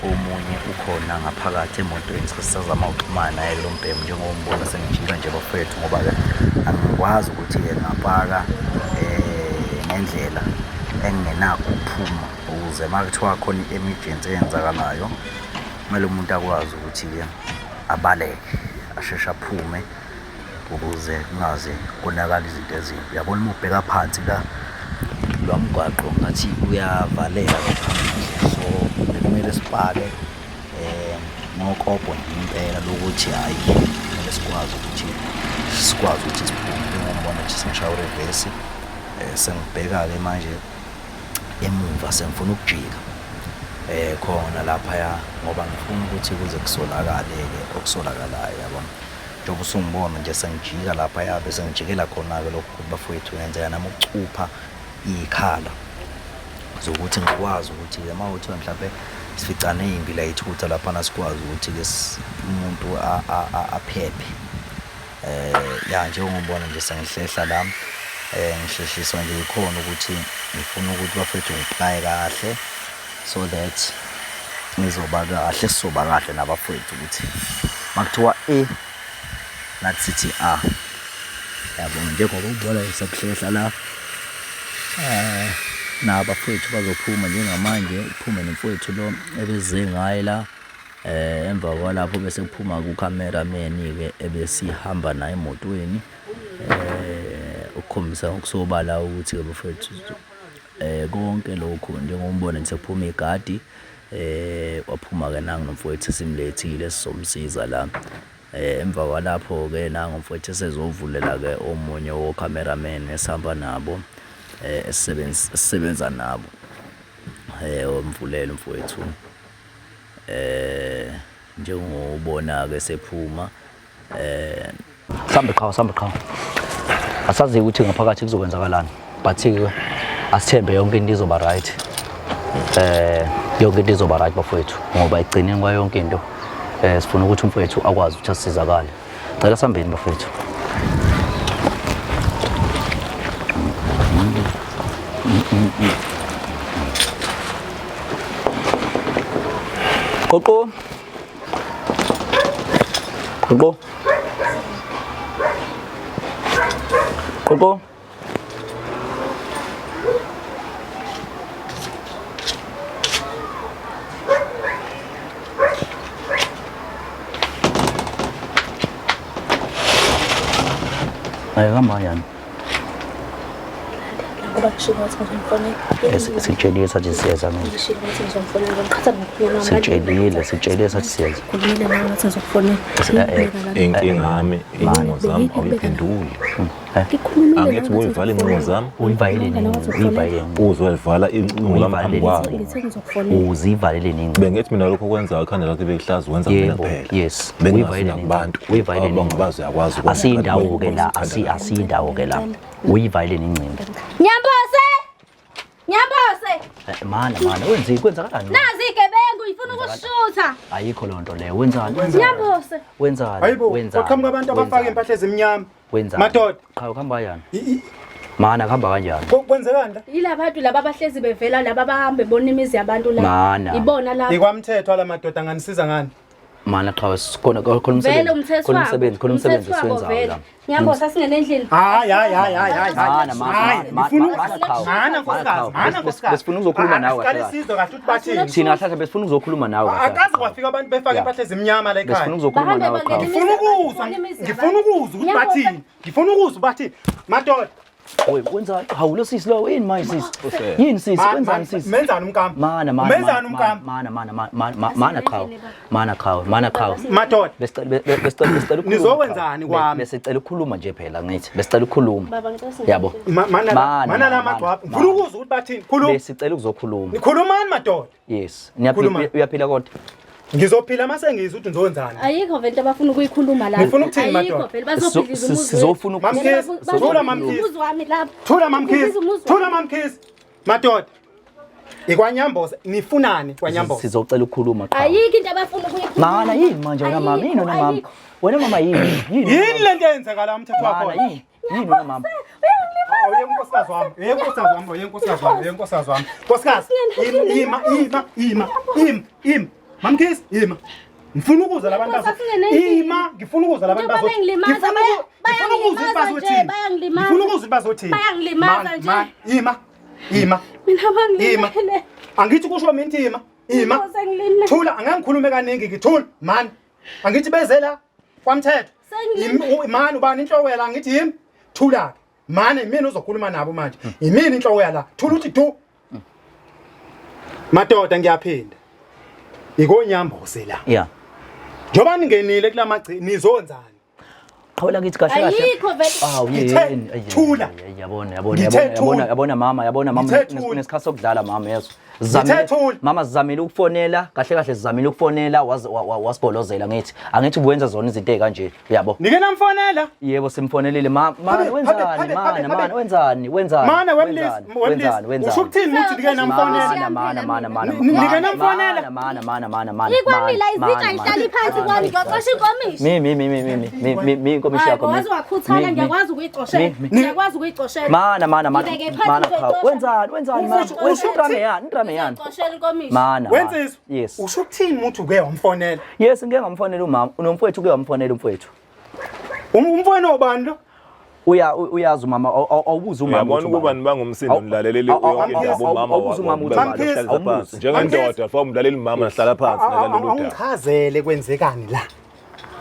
omunye ukhona ngaphakathi emotweni, sisazama ukuxhumana naye lo mbhemu njengoba umbona sengijika nje bafethu, ngoba-ke angikwazi ukuthi-ke ngapaka ngendlela engingenakho ukuphuma, ukuze uma kuthiwa khona i-emergency eyenzakalayo kumele umuntu akwazi ukuthi-ke abaleke asheshe aphume ukuze kungaze konakala izinto ezimbi. Uyabona uma ubheka phansi la lwa mgwaqo ngathi uyavaleka ngaphambili, so bekumele sipake ngokopo nje impela lokuthi hhayi kumele sikwazi ukuthi siphume. Njengombona nje sengishaya urevesi, sengibheka-ke manje emuva, sengifuna ukujika khona laphaya ngoba ngifuna ukuthi kuze kusolakale-ke okusolakalayo, yabona. Njengoba usungibona nje sengijika laphaya, bese ngijikela khona-ke lokhu ukuthi bafowethu ngenzeka nami ukucupha iy'khala zokuthi ngikwazi ukuthi-ke uma kuthiwa mhlampe sificane impi la ithutha laphana, sikwazi ukuthi-ke umuntu aphephe. Ya, njengoba ubona nje sengihlehla la, ngihlehliswa nje yikhona ukuthi ngifuna ukuthi bafethu ngiplaye kahle so that ngizoba kahle, sizoba kahle nabafowethu ukuthi makuthiwa e nathi sithi a, yabo. Njengoba ubona nje sekuhlehla la, nabafowethu bazophuma njengamanje, kuphume nomfowethu lo ebeze ngaye la. Emva kwalapho bese kuphuma ku-cameraman-ke ebesihamba naye emotweni, ukukhombisa ngokusobala ukuthi-ke bafowethu konke lokhu njengoba ubona nje sekuphuma igadi, waphuma-ke nangu nomfowethu esimlethile sizomsiza la. Emva kwalapho-ke nangu umfowethu esezovulela-ke omunye wo-cameraman esihamba nabo, esisebenza nabo, wamvulela umfowethu. Njengobona ke sephuma sambe qhawe, sambe qhawe, asazi ukuthi ngaphakathi kuzokwenzakalani, but ke asithembe yonke into izoba right, yonke into izoba right bafowethu, ngoba ekugcineni kwayo yonke into sifuna ukuthi umfowethu akwazi ukuthi asizakale. Cela sambeni bafowethu. Qoqo. Qoqo. Qoqo. Ay, hamba kanjani? Ngoba ngishilo ngathi ngizomfonela. Sikutshelile sathi siyeza manje. Ngishilo ngathi ngizomfonela ngiqhatha ngokukhuluma. Sikutshelile, sikutshelile sathi siyeza. Khulumile nawe ngathi ngizokufonela. Inkinga yami incingo zami awuyiphenduli. Ngikhulumile Angithi uyivala incingo zami. Uyivalele nini? Uyivalele nini? Uzoyivala incingo lami phambi kwabo. Ngithe ngizokufonela. Uzivalele nini? Bengithi mina lokho okwenzayo ikhanda lakho bekuhlaza wenza mina Yebo, kuphela. yes. Bengingazi Uyivalele nini? nakubantu. Uyivalele nini? Abangabazi uyakwazi ukwenza. Asiyindawo ke la, asiyindawo ke la. Uyivalele nini ingcingo? Nyambose! Nyambose! Mana mana, wenzi kwenzakalani? Nazi igebengu ifuna ukushutha. Ayikho loo nto leyo. Wenzani? Nyambose. Wenzani? Hayibo, Wenzani? kwaqhamuka abantu abafaka Wenzani? impahla ezimnyama. Wenzani? Madoda. Qha uhamba kanjani? Mana kuhamba kanjani? Kwenzekani la? Yilaba bantu laba abahlezi bevela laba abahambe bona imizi yabantu la. Mana. Ibona laba. Ikwamthetho ala madoda nganisiza ngani? Mana qha sikhona khona Vele umsebenzi. umthetho Khona wabo. umsebenzi, khona umsebenzi Umthetho wabo esiwenzayo vele. la. Nyambose asingene endlini. Hayi hayi hayi hayi hayi. Mana mana Hayi, mana ngifuna mana qhawe. Mana nkosikazi, mana nkosikazi. Besifuna ukuzokhuluma nawe Asiqale kahle kahle. sizwe kahle ukuthi bathini. Thina kahle besifuna ukuzokhuluma nawe kahle. Akaze kwafika abantu befaka Yeah. impahla ezimnyama la Besifuna ekhaya. ukuzokhuluma Bahambe nawe bangene qhawe. imizi Ngifuna yabantu, ukuzwa, bona imizi ngifuna yabantu. ukuzwa ukuthi bathini. Ngifuna ukuzwa bathini. Madoda, Oy, wenzani? Hawu lo sisi lo yini manje sisi? Yini sisi? Wenzani sisi? Menzani umkami? Mana mana. Menzani umkami? Mana mana mana mana qhawe. Mana qhawe, mana qhawe. Madoda. Besicela besicela besicela ukukhuluma. Nizokwenzani kwami? Besicela ukukhuluma nje phela ngithi. Besicela ukukhuluma. Baba ngicela singene Yabo. endlini. Mana mana la magcwaba. Ngifuna ukuzwa ukuthi bathini. Khuluma. Besicela ukuzokhuluma. Nikhulumani madoda? Yes. Khuluma. Niyaphila uyaphila kodwa. Ngizophila mase ngizwa ukuthi nizowenzani. Ayikho vele into abafuna ukuyikhuluma la. Nifuna ukuthini, Ayikho madoda? vele bazobhidliza umuzi. Sizofuna Mamkhize, thula Mamkhize. Umuzi wami lapha. Thula Mamkhize. Ubhidliza umuzi Thula wami. Mamkhize. Madoda. Ikwanyamboza nifunani kwanyamboza? Sizocela ukukhuluma qha. Ayikho into abafuna ukuyikhuluma. Mana yini manje wena mama? Yini wena mama? Ayikho. Wena mama yini? Yini? Yini lento eyenzakala umthetho Mana wakhona? yini? Yini wena mama? Awuye unkosikazi wami, uye unkosikazi wami, uye unkosikazi wami, uye unkosikazi wami. Nkosikazi, ima, ima, ima, ima, ima. Mamkhize, ima. Ngifuna ukuzwa labantu bazo. Ima, ngifuna ukuzwa labantu bazo. Ngifuna ukuzwa bazothini. Bayangilimaza. Ngifuna ukuzwa bazothini. Bayangilimaza nje. Ima. Ima. Mina bangilimele. Angithi kusho mina ima. Ima. Thula, angeke ngikhulume kaningi ngithula, man. Angithi beze la kwamthetho. Mani ubani inhloko yala angithi yimi. Thula ke. Mane imini uzokhuluma nabo manje. Imini inhloko yala. Thula uthi du. Madoda ngiyaphinda. Ikonyambose la. Yeah. Njoba ningenile kulamagci nizonzani? Qhawela kithi kahle kahle. Ayikho vele. Awu Ngithe yini? thula. Yabona yabona Ngithe yabona thula. yabona yabona mama yabona mama Ngithe thula. nesikhathi sokudlala mama yezwa. Ngithe thula. Mama sizamile ukufonela kahle kahle sizamile ukufonela wasigolozela ngithi angithi ubuwenza zona izinto ezikanje uyabo. Nike namfonela. Yebo simfonelile mama Habe, mana wenzani habe, habe, mana habe. mana wenzani wenzani Mana wemlisi, wenzani wemlisi. wenzani wenzani Usho ukuthini ukuthi nike namfonela? Mana mana mana mana Nike namfonela? mana mana mana mana Ikwami la izitsha ihlala phansi kwami ngixoxa inkomishi. Mi mi mi mi mi mi mi mi inkomishi Hayi yakho bo mi. waze wakhuthala Mi, mi. ngiyakwazi ukuyicoshela. Mi, mi. Ngiyakwazi ukuyicoshela. Mana mana mana Ngibeke phansi mana qhawe. ngizoyixosha. Wenzani wenzani mana Usho- wenzani usho indrame yani indrame yani Ngizoyicoshela inkomishi. mana Wenziswa. Yes. Usho ukuthini ukuthi uke wamfonela? Yes ngike ngamfonela umama unomfowethu uke wamfonela umfowethu. Umfowenu obani lo? Uya uyazi umama awubuza umama Uyabona ukuthi ukuba ubani. nibangumsindo nilalelele yonke indaba umama awubuza umama ukuthi ubani. wahlala phansi. Njengendoda fa umlaleli umama nahlala phansi nalolu daba. Awungichazele kwenzekani la.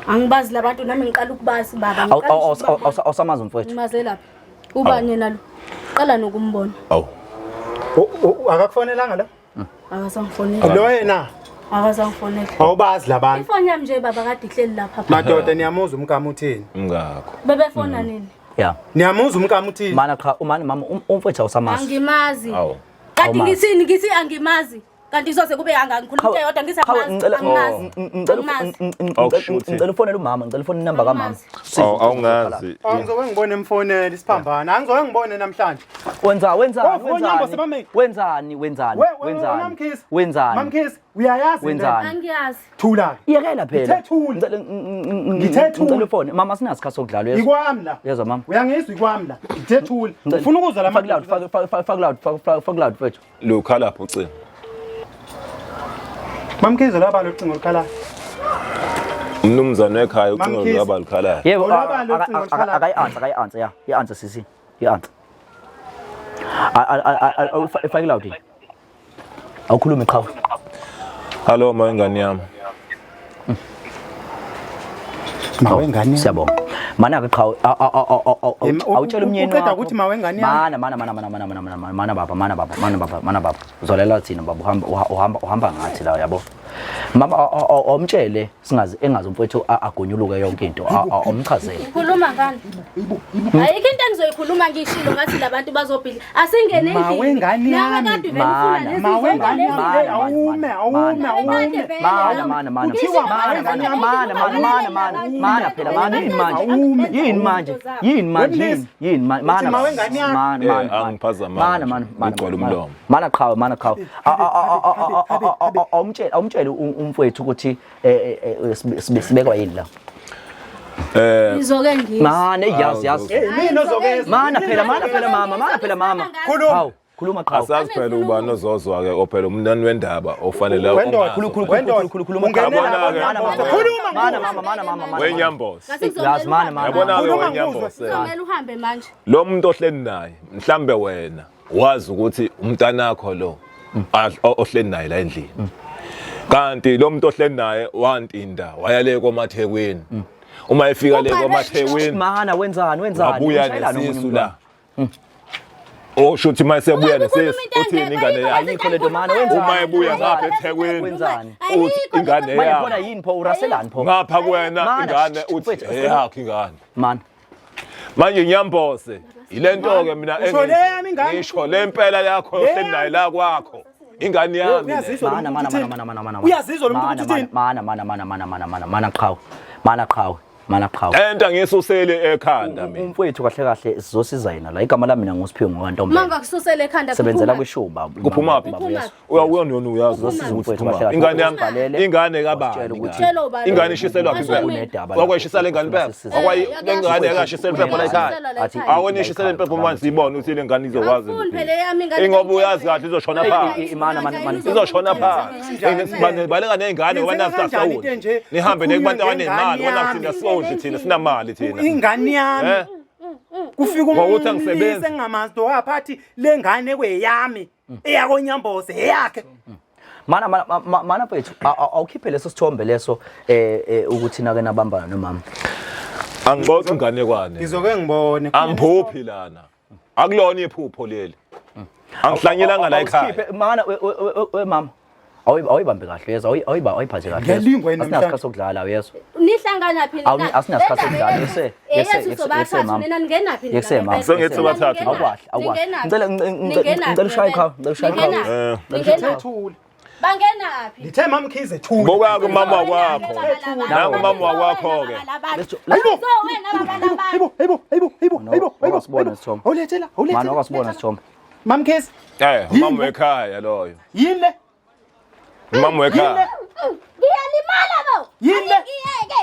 Angibazi labantu nami ngiqala ukubazi baba. Ngiqala ukubabona. Awusamazi umfowethu. Ngimaze lapha. Ubani yena lo? Qala nokumbona. Awu. Akakufonelanga la? Akasangifonela. Lo yena Akasangifonela. awubazi labantu. Ifoni yami nje baba kade ihleli lapha. Madoda niyamuzwa umkami uthini? Ngakho. Bebefona nini? Yeah. Niyamuzwa umkami uthini? Mana cha umani mama umfowethu awusamazi. Angimazi. Awu. Kanti Awumazi. ngithini ngithi angimazi. Kanti soze kube angangikhuluma into eyodwa ngithi Qhawe, angimazi. ngicela Angimazi. ngicela Angimazi. Awukushuthi. ngicela ufonele umama ngicela ufonele inamba kamama. Angimazi. Awungazi. Angizoke ngibone emfonela isiphambano. Angizoke ngibone namhlanje. Wenza wenzani Oh, wenzani bame- wenzani wenzani wenzani Mamkhisi. wenzani Mamkhisi uyayazi into. Wenzani? Angiyazi. Thula. Iyekela phela. Ngithe thula. Ngicela Ngithe thula. ngicela ufone. Mama sinasikhathi sokudlala uyezwa. Ikwami la. Uyezwa mama. Uyangizwa ikwami la. Ngithe thula. Ufuna ukuzwa la Faka loud faka faka loud faka faka loud mfethu. Lokhala lapho ucingo. Mamkhize laba locingo olukhalayo. Umnumzane wekhaya ucingo Mamkhize. lwaba lukhalayo. Yebo Olwaba locingo olukhalayo. akayi answer akayi answer ya. I answer sisi. I answer. Faka loud. Awukhulume qhawe. Hello mawengane yami. Mawengane. Siyabonga. Mana ke qhawe awutshela umnyeni Uqeda wakho. ukuthi mawengane yami. Mana mana mana mana mana mana mana mana baba mana baba mana baba mana baba. Uzolela thina baba uhamba uhamba uhamba ngathi la yabo. Mama awumtshele singazi engazi umfowethu agonyuluke yonke into awumchazele. Ukhuluma ngani? Ayikho into engizoyikhuluma ngishilo ngathi labantu bazobhidla. Asingene endlini. Mawengane Nawe yami. kade uvele ufuna Mana. lezi Mawengane zinto yami. lezi. Awume awume awume. Mana mana mana Kuthiwa mana mana mana mana mana mana mana phela mana yini manje Awume. yini manje yini manje Wemlisi. yini manje mana Uthi mawengane yami. mana Eh, mana angiphazamanga mana nje. mana mana Ngigcwele umlomo. mana qhawe mana qhawe awumtshele awumtshele umfowethu ukuthi sibekwa yini la Ngizoke ngizwe. mana yazi yazi Hey mina ozokeza. mana phela mana phela mama mana phela mama Khuluma. hawu khuluma qhawe Asazi phela ubani ozozwa ke ophela umnani wendaba ofanele Wendoda. khulu khulu Wendoda. khulu khulu Ungenela Yabona-ke. mana mama Khuluma mana mama mana mama mana Wenyambosi. Ngathi kuzomele Yazi mana mana Yabona ke Khuluma wenyambosi. Kuzomele uhambe manje. Lo muntu ohleli naye mhlambe wena wazi ukuthi umntanakho lo ohleli naye la endlini. Kanti lo muntu ohleli naye wantinda waya le komathekwini. Uma efika le komathekwini mana wenzani wenzani wabuya Ushayelani omunye nesisu umntwana? la. Osho ukuthi uma esebuya Ungabe ukhuluma nesisu into uthini engekho, ingane ayikho yakhe? Ayikho lento mana wenzani Uma ebuya ngapha eThekwini Wenzani? uthi ingane manje yakhe. khona yini pho uraselani pho Ngapha kuwena Mana, ingane uthi mfethu, eyakho ingane. mana Manje nyambose ilento ke mina Usho le yami ingane? ngisho le mpela yakho ohleli naye la kwakho ingane yami le. Uyazizwa lo mana muntu mana uthini? mana mana mana mana Uyazizwa lo muntu Mana, ukuthi uthini? mana mana mana mana mana mana mana qhawe mana qhawe Mana qhawe. Enta ngisusele ekhanda mina. Umfowethu kahle kahle sizosiza yena la. Igama lami mina nguSiphiwe ngokaNtombela. Uma ngakususela ekhanda Sebenzela kwishuba. Kuphumaphi? Uyawuyona yona uyazi Uzosiza ukuthi umfowethu uphuma. kahle kahle. Ingane yami Ubhalele, ingane wasitshela kabani? ukuthi- Utshela ubani? Ingane ishiselwa phi Washo impepho? mina. Unedaba la. Wakwayishisela ingane impepho? Usisiza. Wakwayi Eh, lengane yakashisela impepho la ekhaya. Athi Awena ishisela impepho manje siyibone ukuthi le ngane izokwazi. Angifuni phela eyami ingane. Ingoba uyazi kahle izoshona phansi. Imana, mana, mana. Izoshona phansi. Baleka nezingane ngoba Yenzeka nazi kanjani into sasawona. enje? Nihambe nekubantu Kukhulunywe abanemali ngengane ngoba nathi yami. thina sondli thina sinamali thina. Ingane yami. Eh? Kufika Ngokuthi umuntu angisebenzi. engingamazi lo waphathi le ngane kweyami eyakonyamboze eyakhe. Mana mana mana mfethu awukhiphe leso sithombe leso ukuthi nake nabambana nomama. Angixoxi inganekwane. Ngizoke ngibone. Angiphuphi lana. Akulona iphupho leli. Angihlanyelanga la ekhaya. Awusikhiphe mana we mama. Awuyibambe kahle uyezwa awuyiphathe kahle. Ngiyalingwa yini Asinakho namhlanje? isikhathi sokudlala uyezwa. Nihlangana phi Awuni- asinakho isikhathi sokudlala. Yese Eyethu sobathathu nina ningenaphi nina? Yekuse mama. Sengithi sobathathu. Awukwahle awukwahle. Ngicela ngicela ushaye iqhawe, ngicela ushaye iqhawe. Ningenaphi? Thula. Bangenaphi? Ngithe mamkhize thula. Buka kumama wakho. Nangu mama wakho ke. Hayibo. So wena baba labantu. Hayibo, hayibo, hayibo, hayibo, No, hayibo, hayibo. awasibona isithombe. Awulethela, awulethela. Mana awasibona isithombe. Mamkhize, Eh, umama wekhaya loyo. yini le? Umama wekhaya. Ngiyalimala bo. Yini le? Ngiyeke.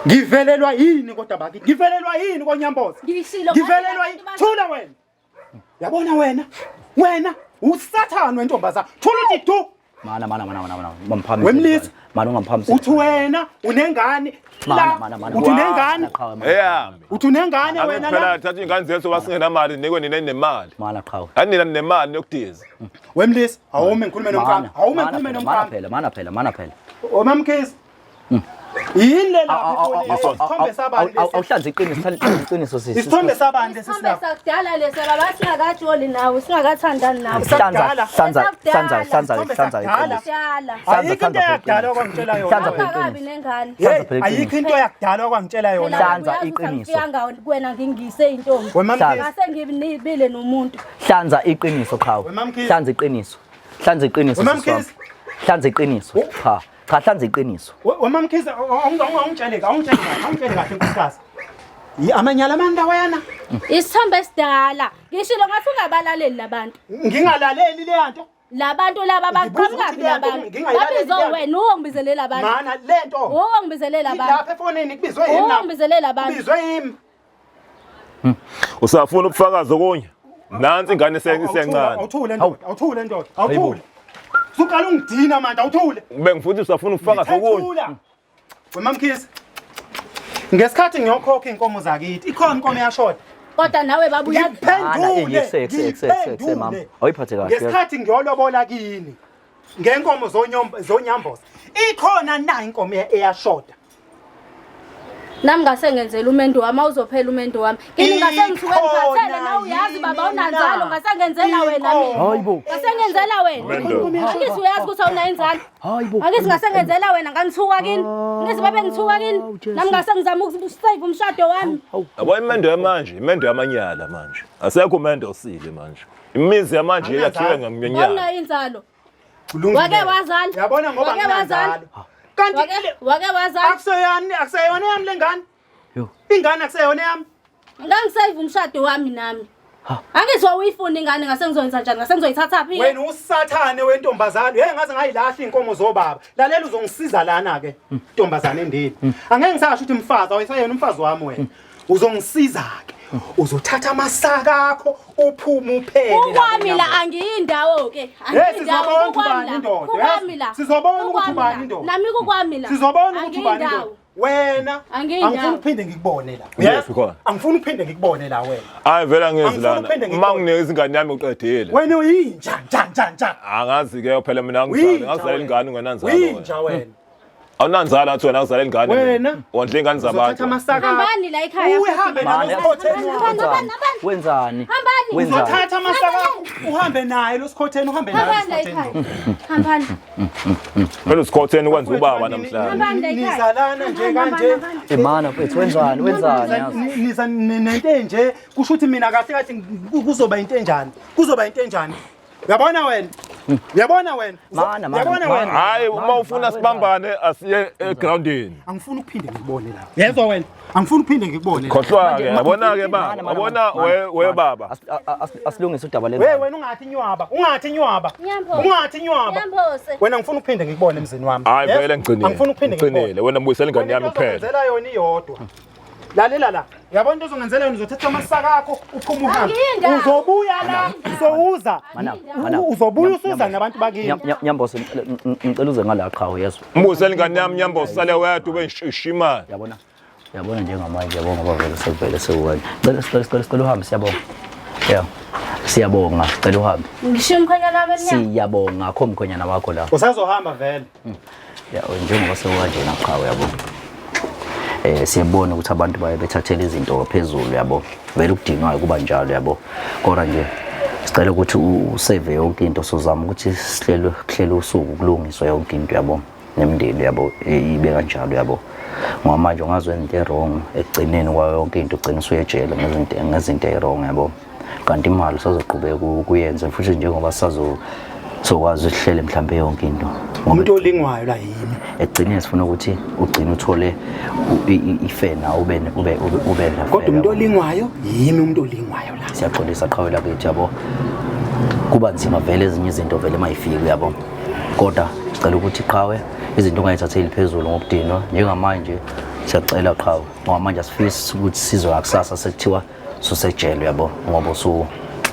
Ngivelelwa yini kodwa bakithi? Ngivelelwa yini konyamboza? Ngishilo Ngivelelwa yini? Thula wena. Yabona wena? Wena usathane wentombazana. Thula uthi du. Mana mana mana mana mana. Mamphambili. Wemlisa. Mana ungamphambili. Uthi wena unengane Mana la. mana mana. Uthi unengane. Qhawe mana. Eyami. Uthi unengane wena Phela la. thatha ingane zethu wasingenamali nikwe nina nemali. Mana qhawe. Anina nemali yokudiza. Wemlisa, awume ngikhulume nomfana. Awume Mana ngikhulume phela, mana nomfana. phela mana phela mana phela. Omamkhize. Yini le lapha efonini? Isithombe sabani lesi? Awuhlanze iqiniso, hlanza iqiniso sisi. Isithombe sabani lesi Isithombe silapha? sakudala lesi baba singakajoli nawe singakathandani nawe. Hlanza Sakudala. hlanza hlanza hlanza Isithombe hlanza sakudala. iqiniso. Kudala. Ayikho into yakudala okwangitshela yona. Hlanza phela Ungakabi iqiniso. nengane. Hey, Hlanza phela ayikho into yakudala okwangitshela yona. Hlanza Uyazi ukuthi iqiniso. angifika kuwena ngingise intombi. Wemamkhize. Ngase ngibile nomuntu. Hlanza iqiniso qhawe. Wemamkhize. Hlanza iqiniso. Hlanza iqiniso sisi wami. Wemamkhize. Hlanza iqiniso. Cha, cha hlanza iqiniso. Wemamkhize awungitshele awungitshele kahle, awungitshele kahle nkosikazi. Amanyala mani lawayana? Isithombe esidala. Ngishilo ngathi ungabalaleli labantu. Ngingalaleli le nto. Labantu laba Ngibuza ukuthi baqhamukaphi le nto labantu. ngingayilaleli Babizwe le nto. wena uwongibizele labantu. Mana le nto. Uwongibizele labantu. Lapha efonini kubizwe yimi lapha. Uwongibizele labantu. Kubizwe yimi. Usafuna ubufakazi okunye? Nansi ingane isencane. Awuthule ndoda, awuthule ndoda, awuthule. Suqala ungidina manje, awuthule. Bengifuthi usafuna ubufakazi okunye. Ngithethula. Wemamkhize. Ngesikhathi ngiyokhokha inkomo zakithi, ikhona inkomo eyashoda. Kodwa nawe baba uyazi. Ngiphendule. Ekse ekse ekse ekse mama. ngiphendule. Awuyiphathe kahle. Ngesikhathi ngiyolobola kini ngenkomo zonyamboza. Ikhona na inkomo eyashoda? Nami ngase ngenzela umendo wami awuzophela umendo wami. Kini ngase ngisuke ngiphathele nawe uyazi baba awunanzalo ngase ngenzela wena mina. Hayibo. Ngase ngenzela wena. Umendo. Angithi uyazi ukuthi awunayo inzalo. Hayibo. Angithi ngase ngenzela wena ngangithuka kini. Ngithi babe ngithuka kini. Nami ngase ngizama ukusave umshado wami. Yabo imendo yamanje, imendo yamanyala manje. Asekho umendo osile manje. Imizi yamanje yakhiwe ngamanyala. Awunayo inzalo. Kulungile. Wake wazala. Yabona ngoba Wake wazala. nginanzalo. Kanti Wake wazala. akuseyani akuseyona yami lengane. Yo. Ingane akuseyona yami. Ngangisave umshado wami nami. Angithi wawuyifuna ingane ngase ngizoyenza njani? Ngase ngizoyithatha phi? Wena usathane wentombazane. Hey ngaze ngayilahla inkomo zobaba. Lalela uzongisiza lana ke ntombazane endini. Angeke ngisasho ukuthi umfazi awuseyena umfazi wami wena. Uzongisiza ke. Uzothatha amasaka akho uphume uphele. Kukwami la angiyindawo ke. Hey, sizobona ukuthi ubani indoda, Kukwami la. yes? Sizobona ukuthi Kukwami ubani la. indoda. Nami kukwami la. Sizobona ukuthi ubani indoda. Angiyindawo. Wena Angiyindawo. angifuni ukuphinde ngikubone la. Yes, khona. Angifuni ukuphinde ngikubone la wena. Hayi vele angezi Angifuni lana. ukuphinde Uma ngikubone. nginikeza ingane yami uqedile. Wena uyinja nja nja nja. Angazi ke phela mina angizali, Uyinja ngazala wena. ingane ungenanzalo. Uyinja wena. Awunanzalo athi wena ngazala ingane. Wena. Wondla ingane Uzothatha zabantu. amasaka. Hambani la ekhaya. Uhambe Mana. nalo sikhotheni. Wenzani? Wenzani? Hambani. Wenzani? Uzothatha amasaka uhambe naye lo sikhotheni uhambe naye. Hambani la ekhaya. Hambani. Phela usikhotheni ukwenza ubaba namhlanje. Hambani la ekhaya. Nizalana nje kanje. Imana mfethu wenzani? Wenzani yazi? Niza nento enje kusho ukuthi mina kahle kahle kuzoba into enjani? Kuzoba into enjani? Uyabona wena? Uyabona wena? Mana, mana, Uyabona mana. wena? Hayi uma ufuna sibambane asiye egroundini. Angifuni ukuphinde ngikubone la. Yezwa wena? Angifuni ukuphinde ngikubone. la. Khohlwa ke, yabona ke Mana, baba, mana, yabona mana, we we mana. baba. Asilungise udaba We lengane. wena ungathi nywaba, ungathi nywaba. Nyambo. Ungathi nywaba. Nyambose. Wena ngifuna ukuphinde ngikubone emzini wami. Hayi Yezwa? vele ngigcinile. Angifuni ukuphinde ngikubone. Ngigcinile. Wena mbuyisela ingane yami kuphela. Wena yona iyodwa. Lalela la. Uyabona into ozongenzela yona uzothatha amasaka akho uphume uhambe. Angiyi ndawo. Uzobuya la, uzowuza. Mana, mana. Uzobuya usuza nabantu bakini. Nyambose ngicela uze ngala qhawe yezwa. Mbuyisela ingane yami Nyambo sale wedwa ube ishimane. Yabona? Yabona njengamanje yabona ngoba vele sekuvele sekuwena. Cela sicela sicela sicela uhambe siyabonga. Yeah. Siyabonga, cela uhambe. Ngishiya umkhwenyana wami emnyango. Siyabonga, akho mkhwenyana wakho la. Usazohamba vele. Ya njengoba sekukanjena qhawe yabo. Siyabona ukuthi abantu baye bethathela izinto phezulu yabo. Vele ukudinwayo kuba njalo yabo. Kodwa nje sicela ukuthi usave yonke into sozama ukuthi sihlelwe kuhlele usuku kulungiswe yonke into yabo. Nemindeni yabo ibe kanjalo yabo. Ngoba manje ungazi into e-wrong ekugcineni kwayo yonke into ugcina usuyejele ngezinto e-wrong yabo. Kanti imali usazoqhubeka ukuyenza futhi njengoba sazo sokwazi ukuhlele mhlambe yonke into. Ngoba Umuntu olingwayo la yimi. ekugcineni sifuna ukuthi ugcine uthole ifena ube ube ube ube la Kodwa umuntu olingwayo yimi umuntu olingwayo la. Siyaxolisa qhawe lakithi yabo. Kuba nzima vele ezinye izinto vele mayifiki yabo. Kodwa sicela ukuthi qhawe izinto ungayithatheli phezulu ngokudinwa njengamanje siyacela qhawe ngoba manje asifisi ukuthi sizwe ngakusasa sekuthiwa susejele yabo ngoba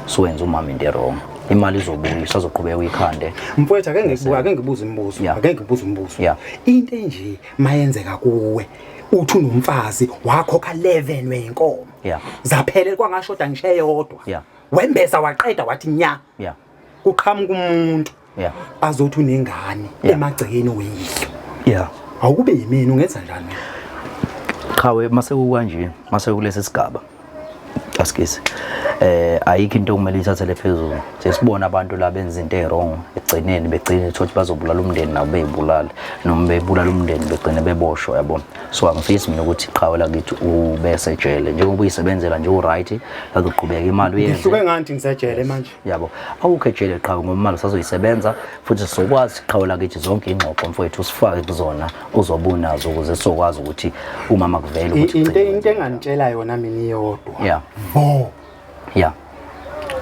usuwenza umama into e-wrong. Imali izobuya usazoqhubeka uyikhande. Mfowethu ake ngikubuka ake ngibuze imibuzo. Yeah. Ake ngibuze umbuzo. Yeah. Into enje mayenzeka kuwe uthi unomfazi wakhokha 11 weyinkomo. Yeah. Zaphele kwangashoda ngisho eyodwa. Yeah. Wembeza waqeda wathi nya. Yeah. Kuqhamuka umuntu Yeah. azothi unengane Yeah. emagcekeni weyihlo. Yeah. Awukube yimina ungenza njani? Qhawe mase kukanje mase kulesi sigaba asikisi ayikho into okumele ithathele phezulu. Sesibona abantu la benza into e-wrong ekugcineni begcine ukuthi bazobulala umndeni nabo beyibulala noma bebulala umndeni begcine beboshwa yabo. So angifisi mina ukuthi qhawe lakithi ube sejele njengoba uyisebenzela nje u-right azoqhubeka imali uyenze. Ngihluke nganti ngisejele manje. Yabo awukho ejele qhawe ngoba imali usazoyisebenza futhi sizokwazi qhawe lakithi zonke ingxoxo mfowethu usifake kuzona uzobunazo ukuze sizokwazi ukuthi umama kuvele ukuthi Into ugcine. into engangitshela yona mina iyodwa. Yeah. Vo. Yeah.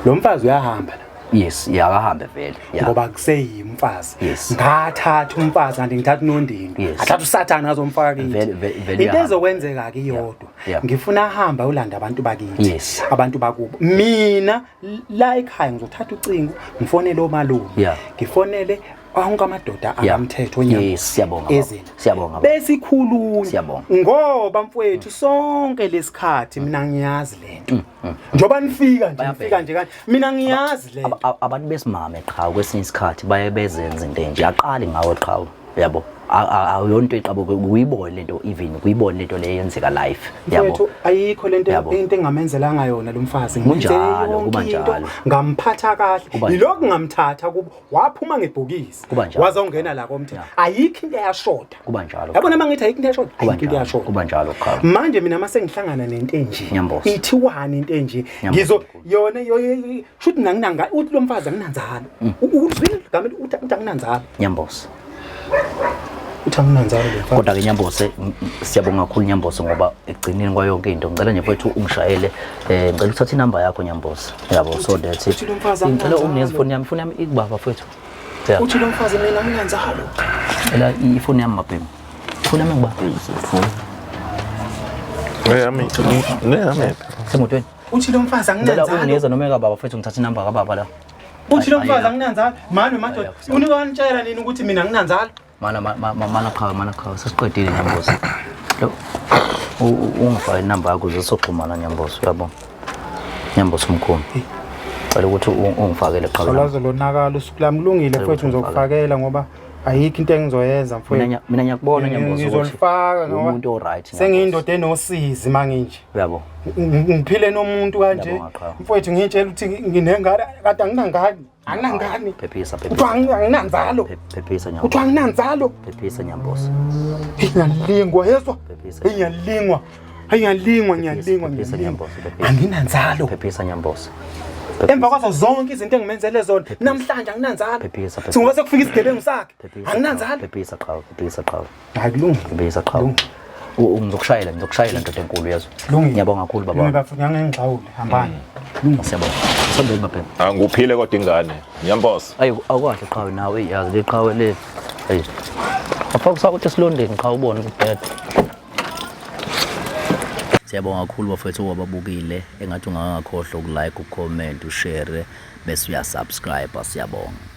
Lo mfazi uyahamba la. Yes, yakahambe vele. Yeah. Ngoba kuseyimfazi. Yes. Ngathatha umfazi kanti ngithatha unondini. Yes. Athatha uSathane azomfaka kithi. Vele Into uyahamba. ezokwenzeka ke iyodwa. Yeah. Ngifuna ahamba ulanda abantu bakithi. Yes. Abantu bakubo. Mina la ekhaya ngizothatha ucingo ngifonele omalume. Yeah. Ngifonele onke amadoda Yeah. akamthetho onyama. Yes, siyabonga baba. Ezini. Siyabonga baba. Besikhulunywa. Siyabonga. Ngoba mfowethu sonke lesikhathi mina ngiyazi lento. Njoba nifika nje nifika nje kanje mina ngiyazi lento. Abantu besimame qhawe kwesinye isikhathi baye bezenza into enje aqali ngawe qhawe yabo. Awuyonto eqabuke uyibone lento even uyibone lento le yenzeka life yabo. Mfowethu ayikho lento Yabo. into engamenzelanga yona lo mfazi. Kunjalo, Ngimenzele yonke kuba into, njalo. Ngamphatha kahle. Kuba Yilokhu ngamthatha kubo waphuma ngebhokisi. Kuba njalo. Wazongena la komthetho. Ayikho into eyashoda. Kuba njalo. Yabona mangithi ayikho into eyashoda. Kuba Ayikho into njalo. eyashoda. Kuba njalo qhawe. Manje mina mase ngihlangana nento enje. Nyambosi. Ithiwani into enje. Nyambosi. Ngizo yona shuthi nanginanga uthi lo mfazi anginanzalo. Uzwile igama uthi anginanzalo. Nyambosi. Uthi anginanzalo lo mfazi. Kodwa ke Nyambose siyabonga kakhulu Nyambose ngoba ekugcineni kwayo yonke into ngicela nje mfowethu ungishayele ngicela uthathe inamba yakho Nyambose yabo so that Uthi lo mfazi ngicela anginanzalo. unginikeze ifoni yami ifoni yami ikubaba mfowethu. Yeah. Uthi lo mfazi mina anginanzalo. Cela ifoni yami mabhemu. Ifoni yami ngibaba. Neyami neyami. Semotweni. Uthi lo mfazi Ngicela anginanzalo. unginikeze noma ekababa mfowethu ngithathe inamba kababa la. Uthi lo mfazi Ayikho. anginanzalo. Mani madoda, Ayikho. unikanitshela nini ukuthi mina anginanzalo? Mana mana qhawe mana qhawe sesiqedile Nyambosi. Lo ungifake inamba yakho ukuze sizoxhumana Nyambosi uyabona. Nyambosi omkhulu. Cela ukuthi ungifakele qhawe. Solaze lonakala usuku lami kulungile mfowethu ngizokufakela ngoba ayikho into engizoyenza mfowethu. Mina ngiyakubona Nyambosi ukuthi Ngizolifaka ngoba umuntu o-right Nyambosi. Sengiyindoda enosizi manginje. Uyabo. Ngiphile nomuntu kanje. Ngiyabonga, qhawe. Mfowethu ngitshela ukuthi nginengane kade anginangane. Anginangane. Phephisa Kuthiwa phephisa. anginanzalo. Phephisa Kuthiwa Nyambosi. anginanzalo. Phephisa Nyambosi. Ngiyalingwa yezwa. Phephisa. Ngiyalingwa. Ngiyalingwa ngiyalingwa Phephisa ngiyalingwa. Nyambosi phephisa. Anginanzalo. Phephisa Nyambosi. Emva kwazo zonke izinto engimenzele zona namhlanje anginanzalo. Phephisa, phephisa. Singoba sekufika isigebengu sakhe. Phephisa, Anginanzalo. Phephisa qhawe, phephisa qhawe. Hayi kulungile. Phephisa qhawe. Ngizokushayela, ngizokushayela ndoda enkulu uyezwa. Kulungile. Ngiyabonga kakhulu baba. Kulungile bafo, ngiyangengixawule. Hambani. Siyabonga. Sondela mabhema. Angikuphile kodwa ingane. Nyambosa. Ayi awukahle qhawe nawe yazi leqhawe le. Ayi. Afaka usakuthi esilondeni qhawe ubone ukuthi Siyabonga kakhulu bafethu owababukile engathi ungangakhohlwa ukulike, ucomment, ushare bese uyasubscribe. Siyabonga.